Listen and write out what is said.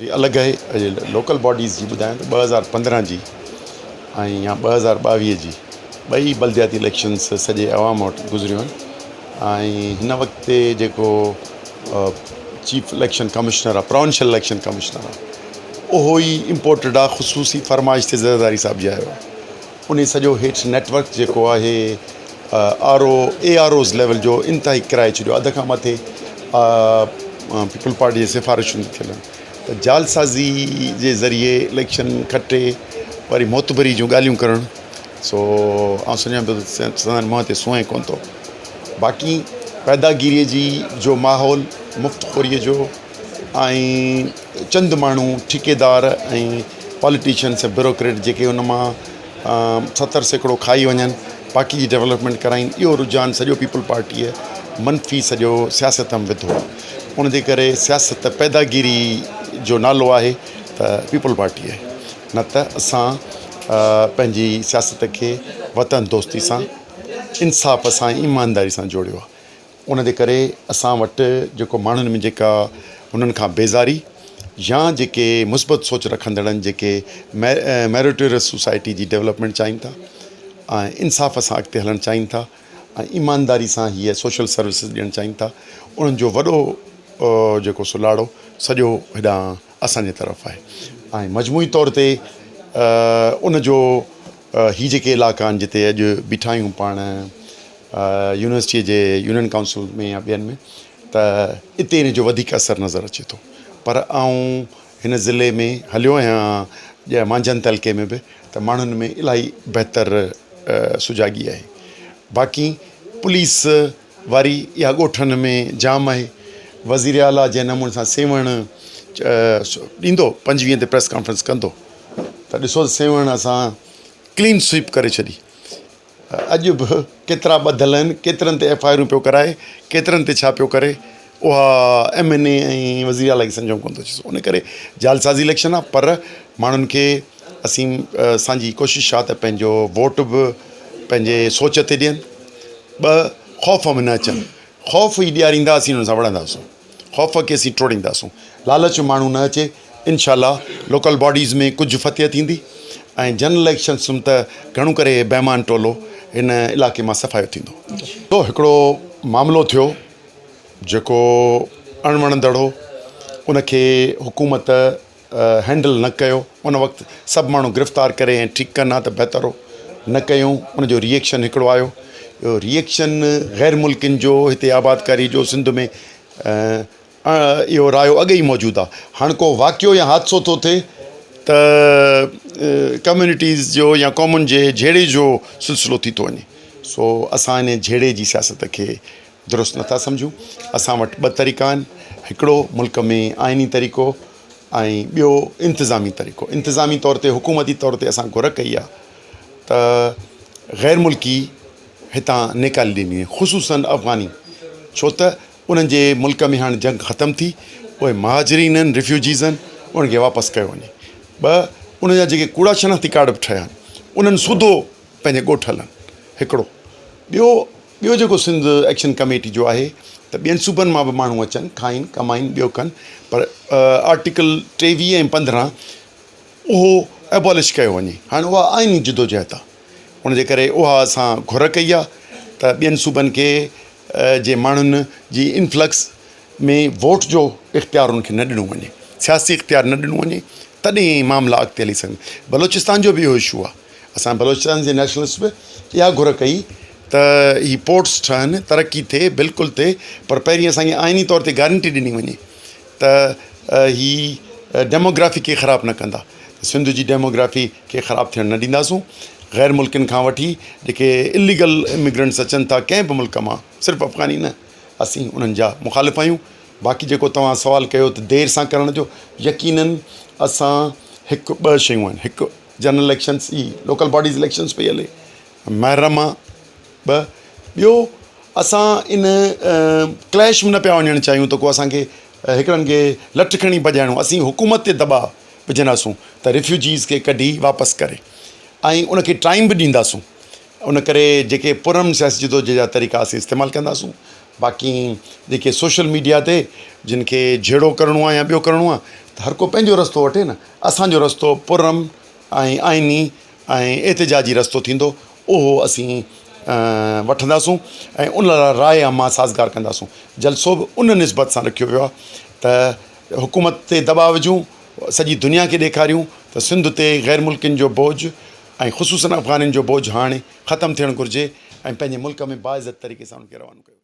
هي الڳ آهي local bodies جي ٻڌايان ته 2015 جي ۽ يا 2022 جي ٻئي بلدياتي اليڪشنس سڄي عوام وٽ گذريون آهن ۽ هن وقت تي جيڪو چيف اليڪشن ڪمشنر آهي پراونشل اليڪشن ڪمشنر آهي اهو ئي امپورٽيڊ آهي خصوصي فرمائش تي زرداري صاحب جي آيو آهي انهي سڄو هيٺ نيٽ ورڪ جيڪو آهي R O A R Os level جو انتهائي ڪرائي ڇڏيو اڌ کان مٿي پيپلز پارٽي جي سفارشن تي ٿيل آهن ته جعلسازي جي ذريعي اليڪشن کٽي وري معتبري جون ڳالهيون ڪرڻ سو آئون سمجهان ٿو ته سندن منهن تي سونهن ڪونه ٿو باقي پيداگيري جي جو ماحول مفت خوري جو ۽ چند ماڻهو ٺيڪيدار ۽ پاليٽيشنس ۽ بيوروڪريٽ جيڪي ان مان 70% کائي وڃن باقي جي ڊولپمينٽ ڪرائين اهو رجحان سڄو پيپلز پارٽيء منفي سڄو سياست ۾ وڌو آهي ان جي ڪري سياست پيداگيري جو نالو آهي ته پيپلز پارٽي آهي نه ته اسان پنهنجي سياست کي وطن دوستي سان انصاف سان ايمانداري سان جوڙيو آهي ان جي ڪري اسان وٽ جيڪو ماڻهن ۾ جيڪا انهن کان بيزاري يا جيڪي مثبت سوچ رکندڙن جيڪي ميريٽوريس سوسائٽي جي ڊولپمينٽ چاهين ٿا ۽ انصاف سان اڳتي هلڻ چاهين ٿا ۽ ايمانداري سان هيء سوشل سروسز ڏيڻ چاهين ٿا انهن جو وڏو جيڪو سو لاڙو سڄو هيڏانهن اسان جي طرف آهي ۽ مجموعي طور تي ان جو هي جيڪي علائقا آهن جتي اڄ بيٺا آهيون پاڻ يونيورسٽيء جي يونين ڪائونسل ۾ يا ٻين ۾ ته اتي ان جو وڌيڪ اثر نظر اچي ٿو پر آئون هن ضلعي ۾ هليو آهيان مانجهند تعلقي ۾ به ته ماڻهن ۾ الاهي بهتر سجاڳي آهي باقي پوليس واري اها ڳوٺن ۾ جام آهي وزير اعليٰ جنهن نموني سان سيوهڻ ڏيندو 25 تي پريس ڪانفرنس ڪندو ته ڏسو سيوهڻ اسان ڪلين سوئپ ڪري ڇڏي اڄ به ڪيترا ٻڌل آهن، ڪيترن تي ايف I آرون پيو ڪرائي، ڪيترن تي ڇا پيو ڪري، اها ايم اين اي ۽ وزير اعليٰ کي سمجهه ۾ ڪونه ٿو اچي. ان ڪري جعلسازي اليڪشن آهي پر ماڻهن کي اسين اسان جي ڪوشش آهي ته پنهنجو ووٽ به پنهنجي سوچ تي ڏين، ٻه خوف ۾ نه اچن، خوف ئي ڏياريندا اسين انهن سان وڙهنداسون. خوف کي اسين ٽوڙينداسون لالچ ۾ ماڻهو نه اچي انشاء الله لوڪل باڊيز ۾ ڪجهه فتح ٿيندي ۽ جنرل اليڪشنس ۾ ته گهڻو ڪري بيمان ٽولو هن علائقي مان صفايو ٿيندو. تو هڪڙو معاملو ٿيو جيڪو اڻوڻندڙ هو ان کي حڪومت هينڊل نه ڪيو ان وقت سڀ ماڻهو گرفتار ڪري ۽ ٺيڪ ڪن ها ته بهتر هو نه ڪيون ان جو ري ايڪشن هڪڙو آيو اهو ري ايڪشن غير ملڪين جو هتي آبادڪاري جو سنڌ ۾ اهو رايو اڳي ئي موجود آهي هاڻ ڪو واقعو يا حادثو ٿو ٿئي ته ڪميونٽيز جو يا قومن جي جهيڙي جو سلسلو ٿي ٿو وڃي سو اسان ان جهيڙي جي سياست کي درست نٿا سمجهون، اسان وٽ ٻه طريقا آهن، هڪڙو ملڪ ۾ آئيني طريقو ۽ ٻيو انتظامي طريقو، انتظامي طور تي حڪومتي طور تي اسان گهر ڪئي آهي ته غير ملڪي هتان نيڪالي ڏني وڃي خصوصن افغاني ڇو ته انهن جي ملڪ ۾ هاڻ جنگ ختم ٿي اهي مهاجرين آهن رفيوجيز آهن انهن کي واپس ڪيو وڃي، ٻه انهن جا جيڪي ڪوڙا شناختي ڪارڊ به ٺهيا آهن انهن سوڌو پنهنجي ڳوٺ هلن هڪڙو ٻيو ٻيو جيڪو سنڌ ايڪشن ڪميٽي جو آهي ته ٻين صوبن مان به ماڻهو اچن، کائين، ڪمائين، ٻيو ڪن پر آرٽيڪل 23 ۽ 15 اهو ابالش ڪيو وڃي. هاڻي اها آئيني جدوجهد آهي ان جي ڪري اها اسان گهر ڪئي آهي ته ٻين صوبن کي جي ماڻهن جي انفلڪس ۾ ووٽ جو اختيار انهن کي نه ڏنو وڃي، سياسي اختيار نه ڏنو وڃي تڏهن معاملا اڳتي هلي سگهن. بلوچستان جو به اهو اشو آهي. اسان بلوچستان جي نيشنلسٽ به اها گهر ڪئي ته هي پورٽس ٺهن، ترقي ٿئي، بلڪل ٿئي پر پهرين اسان کي آئيني طور تي گارنٽي ڏني وڃي ته هي ڊيموگرافي کي خراب نه ڪندا. سنڌ جي ڊيموگرافي کي خراب ٿيڻ نه ڏينداسون. غير ملڪين کان وٺي جيڪي اليگل اميگرنٽس اچن ٿا ڪنهن به ملڪ مان صرف افغاني نه اسين انهن جا مخالف آهيون. باقي جيڪو توهان سوال ڪيو ته دير سان ڪرڻ جو يقينن اسان هڪ ٻه شيون آهن هڪ جنرل اليڪشنس هي لوڪل باڊيز اليڪشنس پئي هلي محرم آ ٻه ٻيو اسان ان ڪليش ۾ نه پيا وڃڻ چاهيون ته ڪو اسان کي هڪڙن کي لٺ کڻي ڀڄائڻو اسين حڪومت تي دٻاء وجهنداسون ته ريفيوجيز کي ڪڍي واپس ڪري ۽ ان کي ٽائيم به ڏينداسون ان ڪري جيڪي پرامن سياسي جدوجهد جا طريقا اسين استعمال ڪنداسون باقي جيڪي سوشل ميڊيا تي جن کي جهيڙو ڪرڻو آهي يا ٻيو ڪرڻو آهي ته ته هر ڪو پنهنجو رستو وٺي نه، اسان جو رستو پرامن ۽ آئيني ۽ احتجاجي رستو ٿيندو، اهو اسين وٺنداسون ۽ ان لاء راء عامه سازگار ڪنداسون. جلسو به ان نسبت سان رکيو ويو آهي ته حڪومت تي دٻاء وجهون، سڄي دنيا کي ڏيکاريون ته سنڌ تي غير ملڪين جو بوجهه ۽ خصوصن افغانين جو بوجهه هاڻي ختم ٿيڻ گهرجي ۽ پنهنجي ملڪ ۾ باعزت طريقي سان انهن کي روانو ڪيو وڃي.